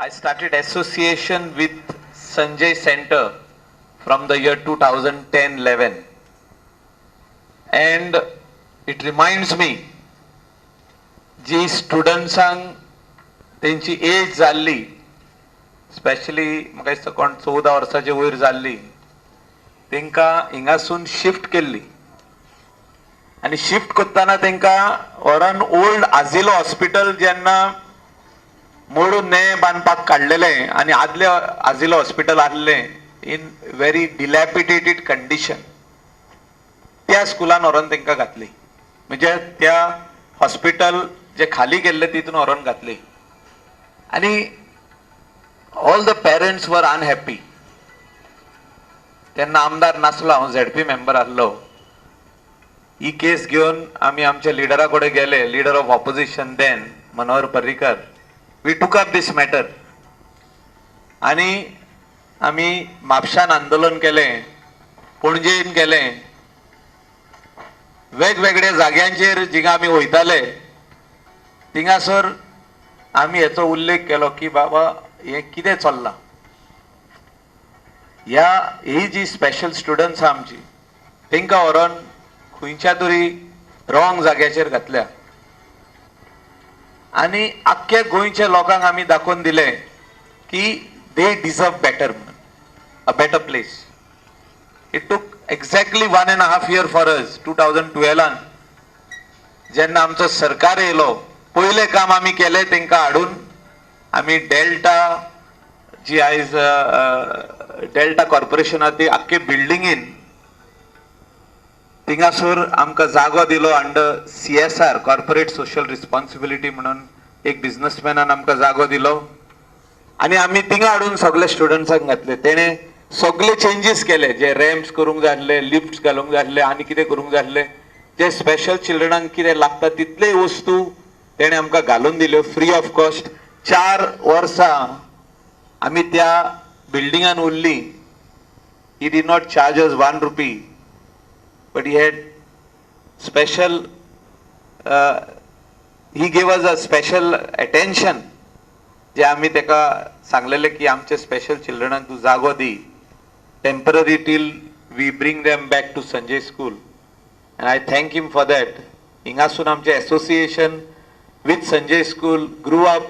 I started association with Sanjay Center from the year 2010-11. And it reminds me, जी स्टुडंट्सांक तेंची as जाल्ली, specially म्हाका दिसता कोण 14 वर्साचे वयर जाल्ली, तेंकां हिंगासून शिफ्ट केल्ली आनी शिफ्ट करतना तेंकां व्हरोन ओल्ड आजिलो हॉस्पिटल जेन्ना मोडून नयें बांदपाक काडलेलें आनी आदलें आजिलो हॉस्पिटल आहलें इन व्हेरी डिलॅपिडेटेड कंडिशन, त्या स्कुलान व्हरोन तेंकां घातली. म्हणजे त्या हॉस्पिटल जे खाली केल्ले तितून व्हरोन घातली आनी all the parents were unhappy. तेन्ना आमदार नासलो हांव, झेडपी मेंबर आहलो. ही केस घेवन आमी आमच्या लिडरा कडेन गेले, leader of opposition then Manohar Parrikar. We took up this matter आनी आमी म्हापशान आंदोलन केलें, पणजेन केलें, वेगवेगळ्या जाग्यांचेर जिंगा आमी वयताले थिंगासर आमी हेचो उल्लेख केलो की बाबा, हें कितें चल्लां? ह्या ही जी स्पेशल स्टुडंट्स आहा आमची, तेंकां व्हरोन खंयच्या तरी रॉंग जाग्याचेर घातल्या आनी आख्ख्या गोंयच्या लोकांक आमी दाखोवन दिलें की they deserve better म्हणून, a better place. It took exactly one and half year for us. 2012न जेन्ना आमचो सरकार येयलो, पयलें काम आमी केलें, तेंकां हाडून आमी डेल्टा जी आयज डेल्टा कॉर्पोरेशन आहा ती आख्खे बिल्डिंगेन थिंगासर आमकां जागो दिलो under CSR, corporate social responsibility म्हणून एक बिझनसमॅनान आमकां जागो दिलो आनी आमी थिंगा हाडून सगळे स्टुडंट्सांक घातले. तेणें सगळे चेंजीस केले, जे रॅम्प्स करूंक जाय आसले, लिफ्ट घालूंक जाय आसले आनी कितें करूंक जाय आसलें, जे स्पेशल चिल्ड्रनाक कितें लागता तितले वस्तू तेणें आमकां घालून दिल्यो फ्री ऑफ कॉस्ट. 4 वर्सां आमी त्या बिल्डिंगान उरली. He did not charge us 1 rupee, but he had special he gave us a special attention. जे आमी तेका सांगलेले की आमचे स्पेशल चिल्ड्रनाक तूं जागो दी temporary till we bring them back to Sanjay School, and I thank him for that. हिंगासून आमचें association with Sanjay School grew up.